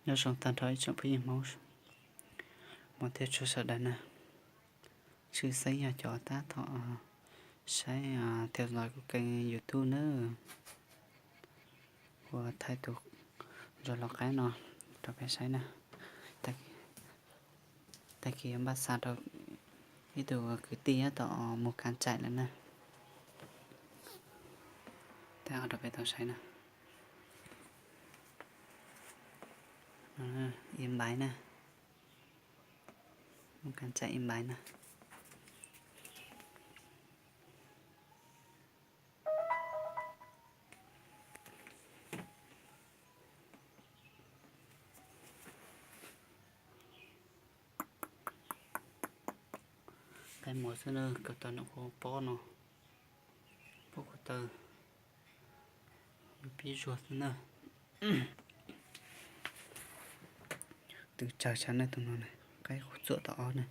Nyob zoo tag nrho ib tsoom phooj ywg Hmoob, hmov thiab tshua sawv daws na. Tshwj xeeb yog cov tab tom saib thiab lais kuv kênh YouTube na. Kuv thaij tus ntsuag lau qaib no rau peb saib na. Tag kis npaj xa rau ib tug kwv tij tab tom mus kav tsaim lawm na. Thaij rau peb tau saib na. Ib npais na. Mus kav tsaim ib npais na. Qaib muag xwb na, ko taw nyuam qhuav pob no, pob ko taw, pib zuag xwb na. Tw tsawg tsawg na tus no na, qaib qhuav txuam tau ob na.